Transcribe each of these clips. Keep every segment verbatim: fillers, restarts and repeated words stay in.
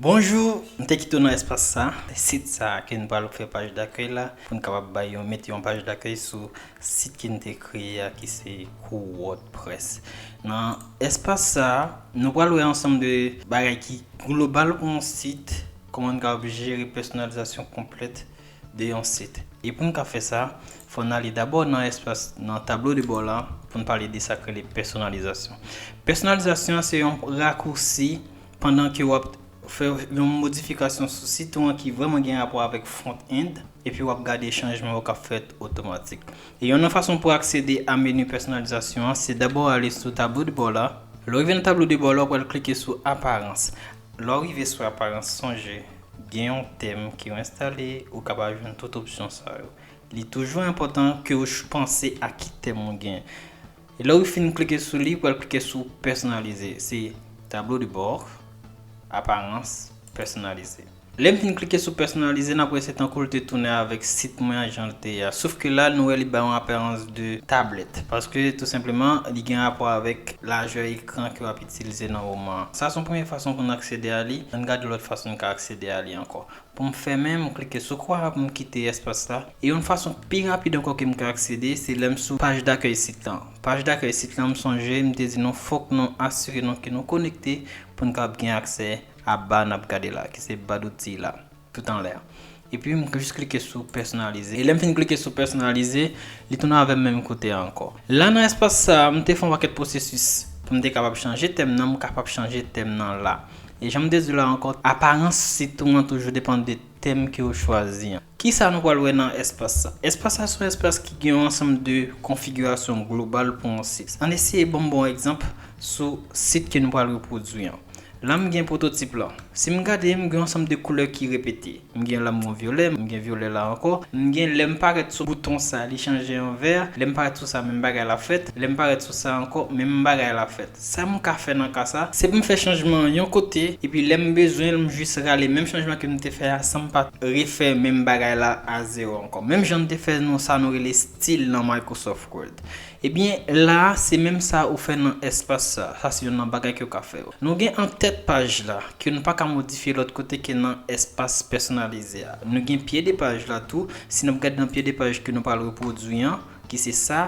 Bonjou, m te kite w nan espas sa, sit sa ke n pral fè paj dakèy la, pou n kapab bay yon, mete yon paj dakèy sou sit ke n te kreye a ki se kou WordPress. Nan espas sa, nou pral wè ansanm de bagay ki global pou yon sit, kòman n kapab jere pèsonalizasyon konplèt de yon sit. E pou n ka fè sa, fò n ale dabò nan espas, nan tablo de bò la, pou n pale de sa k rele pèsonalizasyon. Pèsonalizasyon se yon rakousi pandan ke w ap fè yon modifikasyon sou sit ou an ki vrèman gen rapò avèk front-end, epi w ap gade chanjman yo k ap fèt otomatik. E yon nan fason pou aksede a meni pèsonalizasyon an, se dabò ale sou tablo de bò la. Lè w rive nan tablo de bò la, w pral klike sou aparans. Lè w rive sou aparans, sonje, gen yon tèm ke w enstale, ou kapab jwenn tout opsyon sa yo. Li toujou enpòtan ke w ch-, panse a ki tèm ou gen. E lè w fin klike sou li, w pral klike sou pèsonalize. Se tablo de bò, aparans, pèsonalize. Lè m fin klike sou pèsonalize, n ap wè se tankou l te tounen avèk sit mwen an jan l te ye a. Sof ke la, nou wè li bay yon aparans de tablèt. Paske, tou senpleman, li gen rapò avèk lajè ekran ke w ap itilize nan moman an. Sa se yon premye fason pou n aksede a li. Ann gade lòt fason n ka aksede a li ankò. Pou m fèmen, m klike sou kwa a pou m kite espas la. E yon fason pi rapid ankò ke m ka aksede, se lè m sou paj dakèy sit lan. Paj dakèy sit lan, m sonje, m te di nou fòk nou asire nou ke nou konekte pou n kapab gen aksè a ba n ap gade la, ki se ba d'outil la, tout anlè a. Epi m jis klike sou pèsonalize. E lè m fin klike sou pèsonalize, li tounen avè m menm kote a ankò. La nan espas sa, m te fè yon pakèt pwosesis pou m te kapab chanje tèm nan, m kapab chanje tèm nan la. E jan m te di w la ankò, aparans sit ou an toujou depann de tèm ke w chwazi an. Kisa nou pral wè nan espas sa? Espas sa se yon espas ki gen yon ansanm de konfigirasyon global pou yon sit. Ann eseye ban m bon egzanp sou sit ke nou pral repwodui an. La m gen pwototip lan. Si m gade, m gen yon ansanm de koulè ki repete. M gen la m gen vyolè, m gen vyolè la ankò. M gen lè m parèt sou bouton sa, li chanje an vè. Lè m parèt sou sa, menm bagay la fèt. Lè m parèt sou sa ankò, menm bagay la fèt. Sa m ka fè nan ka sa, se pou m fè chanjman an yon kote, epi lè m bezwen l, m jis rale menm chanjman ke m te fè a, san m pa refè menm bagay la a zewo ankò. Menm jan n te fè nou sa nou rele stil nan Microsoft Word. Ebyen, la a, se menm sa ou fè nan espas sa. Sa se youn nan bagay ke w ka fè yo. Nou gen antèt paj la, ke nou pa ka modifye lòt kote ke nan espas pèsonalize a. Nou gen pye de paj la tou. Si n ap gade nan pye de paj ke nou pral repwodui an, ki se sa,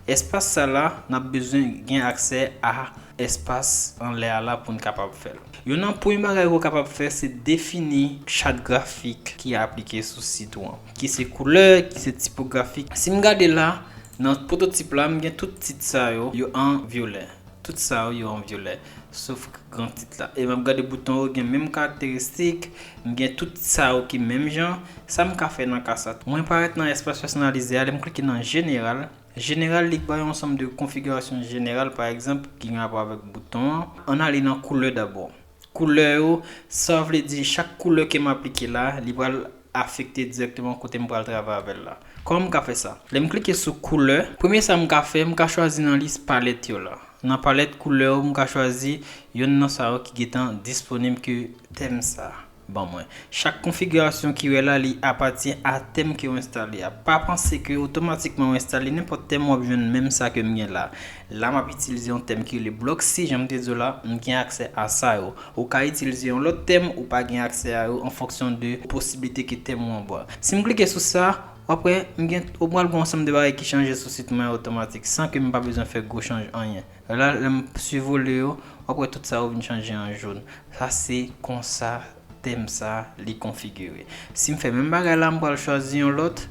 espas sa la, n ap bezwen gen aksè a espas anlè a la pou n kapab fè l. Youn nan premye bagay ke w kapab fè, se defini chat grafik ki aplike sou sit ou an. Ki se koulè, ki se tipografi. Si m gade la, nan pwototip la, m gen tout tit sa yo, yo an vyolè. Tout sa yo, yo an vyolè. Sof gran tit la. E m ap gade bouton yo gen menm karakteristik, m gen tout sa yo ki menm jan. Sa m ka fè nan ka sa? Mwen parèt nan espas pèsonalize a, lè m klike nan jeneral, jeneral, li bay yon ansanm de konfigirasyon jeneral, pa egzanp, ki gen rapò avèk bouton an. Ann ale nan koulè dabò. Koulè yo, sa vle di chak koulè ke m aplike la, li pral afekte dirèkteman kote m pral travay avè l la. Kòman m ka fè sa? Lè m klike sou koulè, premye sa m ka fè, m ka chwazi nan lis palèt yo la. Nan palèt koulè yo, m ka chwazi yonn nan sa yo ki gentan disponib ke tèm sa ban mwen. Chak konfigirasyon ki w wè la, li apatyen a tèm ke w enstale a. Pa panse ke otomatikman w enstale nenpòt tèm, w ap jwenn menm sa ke m gen la. La, m ap itilize yon tèm ki rele Blocksy, jan m te di w la, m gen aksè a sa yo. Ou ka itilize yon lòt tèm, ou pa gen aksè a yo, an fonksyon de posiblite ke tèm ou an ba w. Si m klike sou sa, w ap wè, m gen, ou pral gen yon ansanm de bagay ki chanje sou sit mwen otomatik, san ke m pa bezwen fè gwo chanj anyen. La, lè m sivole yo, w ap wè tout sa yo vin chanje an jòn. Sa se konsa tèm sa li konfigire. Si m fè menm bagay la, m pral chwazi yon lòt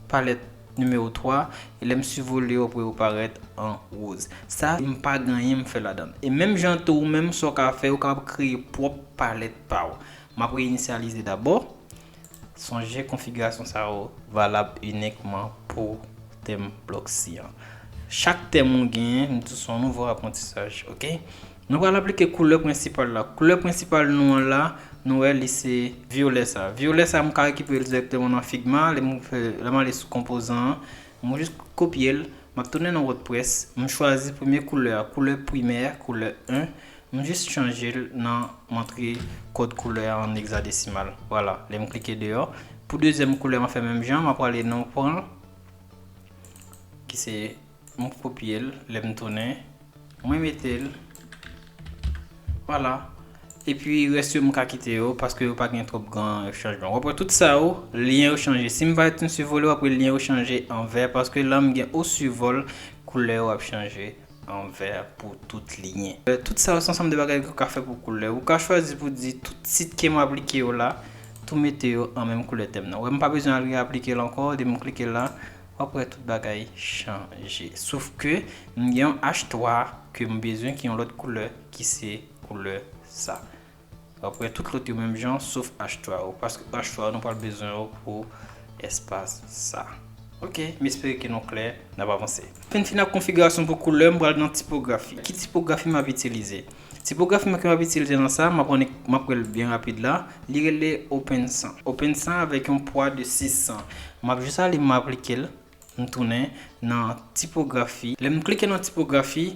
palèt nimewo twa, e lè m sivole yo, w ap wè yo parèt an woz. Sa, m pa gen anyen m fè ladan l. E menm jan tou, ou menm, sa w ka fè, ou kapab kreye pwòp palèt pa w. M ap reyinisyalize dabò. Sonje, konfigirasyon sa yo valab inikman pou tèm Blocksy an. Chak tèm ou genyen, m di w se yon nouvo aprantisaj, oke? Nou pral aplike koulè prensipal la. Koulè prensipal nou an la, nou wè li se vyolè sa. Vyolè sa, m ka rekipere l dirèkteman nan Figma. Lè m fè, lè m ale sou konpozan an, m jis kopye l, m ap tounen nan WordPress, m chwazi premye koulè a, koulè primè, koulè en. M jis chanje l nan, m antre kòd koulè a an egzadesimal. Vwala, lè m klike deyò. Pou dezyèm koulè, m ap fè menm jan, m ap prale nan pran, ki se, m kopye l, lè m tounen, mwen mete l. Vwala. Epi rès yo m ka kite yo paske yo pa gen twòp gran chanjman. W ap wè tout sa yo, lyen yo chanje. Si m pa ret m sivole, w ap wè lyen yo chanje an vè paske la m gen osivòl koulè yo ap chanje an vè pou tout lyen. Tout sa yo se ansanm de bagay ke w ka fè pou koulè. Ou ka chwazi pou di tout sit ke m aplike yo la, tou mete yo an menm koulè tèm nan. Wè m pa bezwen al reaplike l ankò, depi m klike la, w ap wè tout bagay chanje. Sof ke m gen yon H twa ke m bezwen ki yon lòt koulè ki se koulè sa. W ap wè tout lòt yo menm jan, sof H twa yo, paske H twa yo nou pral bezwen yo pou espas sa. Ok, m espere ke nou klè, n ap avanse. Fin fin ak konfigirasyon pou koulè, m pral nan tipografi. Ki tipografi m ap itilize? Tipografi ke m ap itilize nan sa, m ap wè l byen rapid la, li rele Open san. Open san avèk yon pwa de sis san. M ap jis ale m aplike l, m tounen nan tipografi. Lè m klike nan tipografi,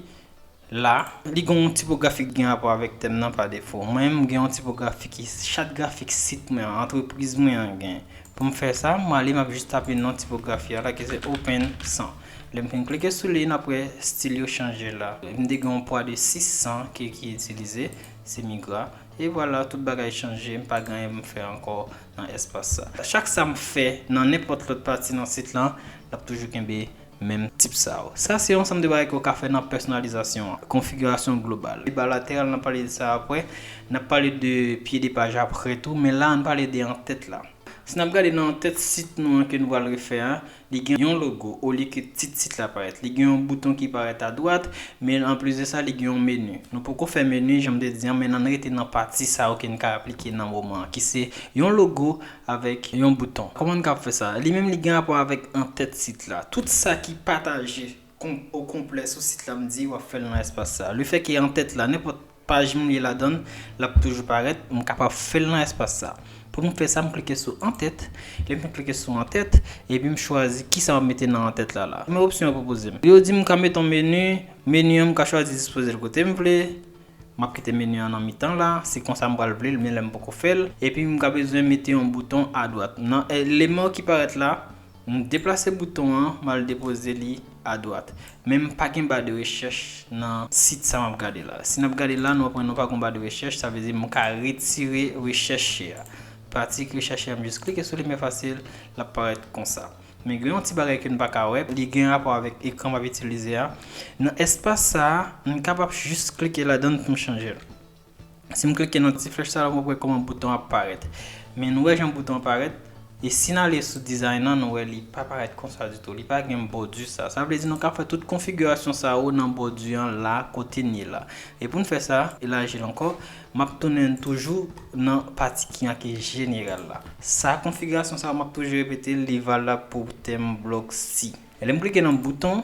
la, li gen yon tipografi ki gen rapò avèk tèm nan pa defo. Mwen, m gen yon tipografi ki chat grafik sit mwen an, antrepriz mwen an gen. Pou m fè sa, m ale, m ap jis tape non tipografi a la, ki se Open san. Lè m fin klike sou li, n ap wè stil yo chanje la. M te gen yon pwa de sis san ke ki itilize, se Migra. E vwala, tout bagay chanje, m pa gen anyen m fè ankò nan espas sa. Chak sa m fè nan nenpòt lòt pati nan sit lan, l ap toujou kenbe menm tip sa yo. Sa se yon ansanm de bagay ke w ka fè nan pèsonalizasyon an, konfigirasyon global. Ba lateral, n ap pale de sa apre, n ap pale de pye de paj apre tou, men la, ann pale de antèt la. Si n ap gade nan antèt sit nou an ke nou pral refè a, li gen yon logo, olye ke tit sit la parèt. Li gen yon bouton ki parèt adwat, men anplis de sa, li gen yon meni. Nou poko fè meni, jan m te di an, men ann rete nan pati sa yo ke n ka aplike nan moman an, ki se yon logo avèk yon bouton. Kòman n ka fè sa? Li menm, li gen rapò avèk antèt sit la. Tout sa ki pataje kon-, o konplè sou sit la, m di, w ap fè l nan espas sa. Lefètke antèt la, nenpòt paj m li ye ladan l, l ap toujou parèt, m kapab fè l nan espas sa. Pou m fè sa, m klike sou antèt. Lè m fin klike sou antèt, epi m chwazi kisa m ap mete nan antèt la la. Men opsyon yo pwopoze m. Yo di m ka mete yon meni, meni an m ka chwazi dispoze l kote m vle. M ap kite meni an nan mitan la, se konsa m pral vle l, men lè m poko fè l. Epi m ka bezwen mete yon bouton adwat. Nan eleman ki parèt la, m deplase bouton an, m al depoze li adwat. Men m pa gen ba de rechèch nan sit sa m ap gade la. Si n ap gade la, nou ap wè nou pa gen ba de rechèch, sa vle di m ka retire rechèch a. Pati rechèch a, m jis klike sou li, men fasil, l ap parèt konsa. Men gen yon ti bagay ke n pa ka wè, li gen rapò avèk ekran m ap itilize a. Nan espas sa a, m kapab jis klike ladan l pou m chanje l. Si m klike nan ti flèch sa la, m ap wè kòman bouton ap parèt. Men nou wè jan bouton ap parèt. E si n ale sou design nan, nou wè li pa parèt konsa ditou. Li pa gen bòdi sa. Sa vle di nou ka fè tout konfigirasyon sa yo nan bòdi an la, kote n ye la. E pou n fè sa, elaji l ankò, m ap tounen toujou nan pati ki anke jeneral la. Sa, konfigirasyon sa yo, m ap toujou repete l, li valab pou tèm blòk si. E lè m klike nan bouton,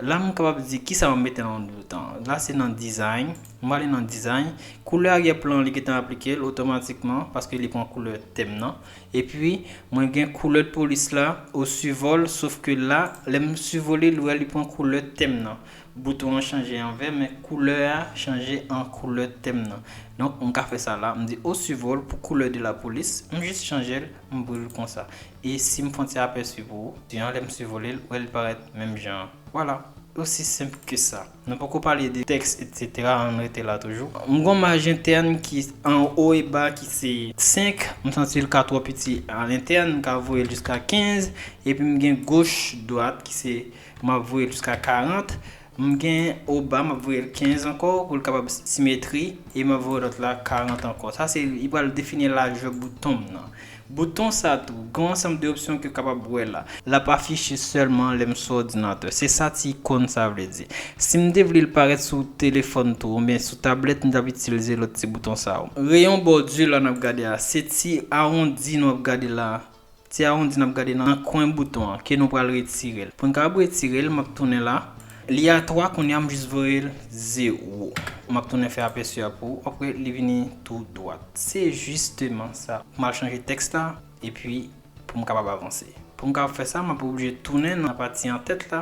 la, m kapab di kisa m ap mete nan bouton an. La, se nan design. M ale nan design. Koulè arrière plan, li gentan aplike l otomatikman paske li pran koulè tèm nan. Epi, mwen gen koulè polis la, o sivòl, sof ke la, lè m sivole l, ou wè li pran koulè tèm nan. Bouton an chanje an vè, men koulè a chanje an koulè tèm nan. Donk, m ka fè sa la. M di o sivòl pou koulè de la polis. M jis chanje l, m voye l konsa. E si m fè yon ti apèsi pou ou, si an lè m sivole l, ou wè l parèt menm jan an. Vwala. Osi senp ke sa. Nou poko pale de tèks, etsetera, ann rete la toujou. M gon maj entèn ki anwo e ba ki se senk. M santi l ka twò piti a lentèn, m ka voye l jiska kenz. Epi m gen goch, dwat ki se, m ap voye l jiska karant. M gen o ba, m ap voye l kenz ankò pou l kapab simetri. E m ap voye lòt la karant ankò. Sa se, li pral defini lajè bouton m nan. Bouton sa tou, gen yon ansanm de opsyon ke w kapab wè la. L ap afiche sèlman lè m sou òdinatè. Se sa ti ikòn sa vle di. Si m te vle l parèt sou telefòn tou, oubyen sou tablèt, m t ap itilize lòt ti bouton sa yo. Reyon bòdi la n ap gade a, se ti awondi nou ap gade la. Ti awondi n ap gade nan kwen bouton an, ke nou pral retire l. Pou n kapab retire l, m ap tounen la. Li a twa, kounye a m jis voye l zewo. M ap tounen fè apèsi a pou ou. Apre, li vini tou dwat. Se jisteman sa. M al chanje tèks la, epi pou m kapab avanse. Pou m kapab fè sa, m ap oblije tounen nan pati an tèt la.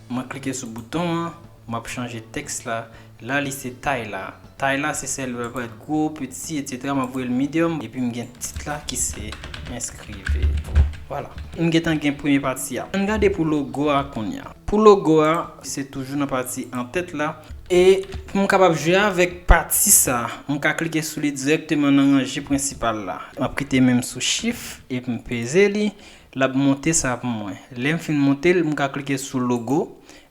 Mwen klike sou bouton an, m ap chanje tèks la. La, li se tay la. Tay la, se sèl li pral parèt gwo, piti, etsetera. M ap voye l medium, epi m gen tit la ki se Inscrivez-vous. Vwala. M gentan gen premye pati a. Ann gade pou logo a kounye a. Pou logo a, se toujou nan pati an tèt la. E pou m kapab jwe avèk pati sa, m ka klike sou li dirèkteman nan ranje prensipal la. M ap kite menm sou Shift epi m peze li. L ap monte sa pou mwen. Lè m fin monte l, m ka klike sou logo.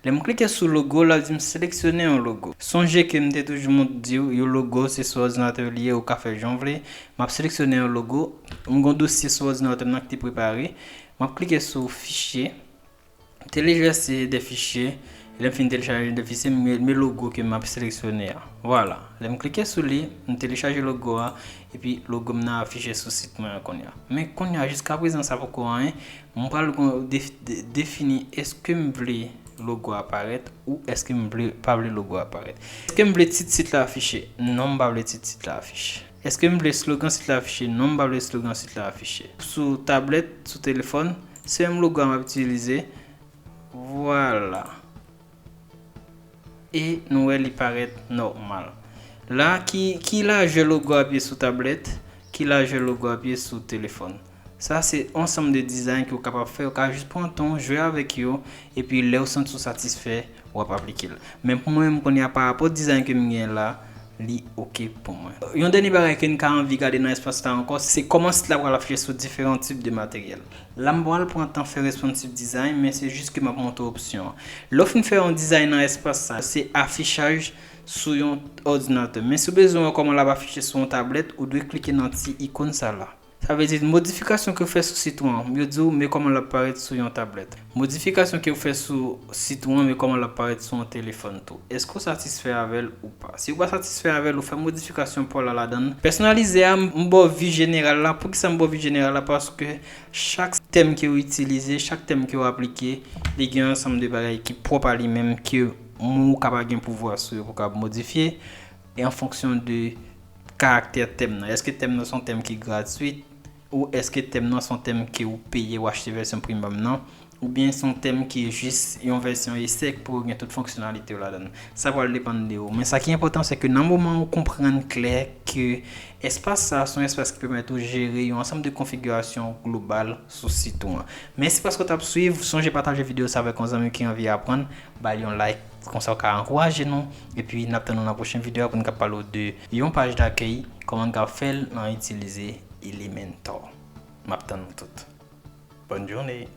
Lè m klike sou logo, l ap di m seleksyone yon logo. Sonje ke m te toujou mont-, di w, yon logo se sou òdinatè w li ye, ou ka fè jan w vle. M ap seleksyone yon logo. M gen yon dosye sou òdinatè m nan ki te prepare. M ap klike sou fichye. Télécharger des fichiers. Lè m fin telechaje de fichye, m met logo ke m ap seleksyone a. Vwala. Lè m klike sou li, m telechaje logo a, epi logo m nan afiche sou sit mwen an kounye a. Men kounye a, jiska prezan, sa poko anyen. M pral gon-, def-, de-, defini èske m vle logo a parèt ou èske m vle, pa vle logo a parèt. Èske m vle tit sit la afiche? Non, m pa vle tit sit la afiche. Èske m vle slogan sit la afiche? Non, m pa vle slogan sit la afiche. Sou tablèt, sou telefòn, se menm logo a m ap itilize. Vwala. E nou wè li parèt nòmal. La, ki, ki lajè logo a ap ye sou tablèt, ki lajè logo a ap ye sou telefòn. Sa se ansanm de dizayn ke w kapab fè, ou ka jis pran tan w, jwe avèk yo, epi lè w santi w satisfè, w ap aplike l. Men pou mwen menm kounye a, parapò dizayn ke m gen la, li oke pou mwen. Yon dènye bagay ke n ka anvi gade nan espas la ankò, se kòman sit la pral afiche sou diferan tip de materyèl. La m pral pran tan fè responsive design, men se jis ke m ap montre w opsyon an. Lè w fin fè yon dizayn nan espas sa, se afichaj sou yon òdinatè. Men si w bezwen wè kòman l ap afiche sou yon tablèt, ou dwe klike nan ti ikòn sa la. Sa vle di, modifikasyon ke w fè sou sit ou an, yo di w, men kòman l ap parèt sou yon tablèt. Modifikasyon ke w fè sou sit ou an, men kòman l ap parèt sou yon telefòn tou. Èske w satisfè avè l ou pa? Si w pa satisfè avè l, ou fè modifikasyon pa w la ladan l. Pèsonalize a, m, m ba w vi jeneral la. Poukisa m ba w vi jeneral la? Paske chak tèm ke w itilize, chak tèm ke w aplike, li gen yon ansanm de bagay ki pwòp a li menm, ke ou ka pa gen pouvwa sou yo pou w kapab modifye, e an fonksyon de karaktè tèm nan. Èske tèm nan se yon tèm ki gratwit, ou èske tèm nan se yon tèm ke ou peye, ou achte vèsyon premium nan, oubyen se yon tèm ki jis yon vèsyon esè pou gen tout fonksyonalite yo ladan l. Sa pral depann de ou. Men sa ki enpòtan, se ke nan moman ou konprann klè ke espas sa se yon espas ki pèmèt ou jere yon ansanm de konfigirasyon global sou sit ou an. Mèsi paske w t ap swiv. Sonje pataje videyo sa avèk yon zanmi ki anvi aprann. Ba l yon like, konsa w ka ankouraje nou. Epi n ap tann nou nan pwochen videyo a pou n ka pale w de yon paj dakèy, kòman n ka fè l nan itilize Elementor. M ap tann nou tout. Bòn jounen.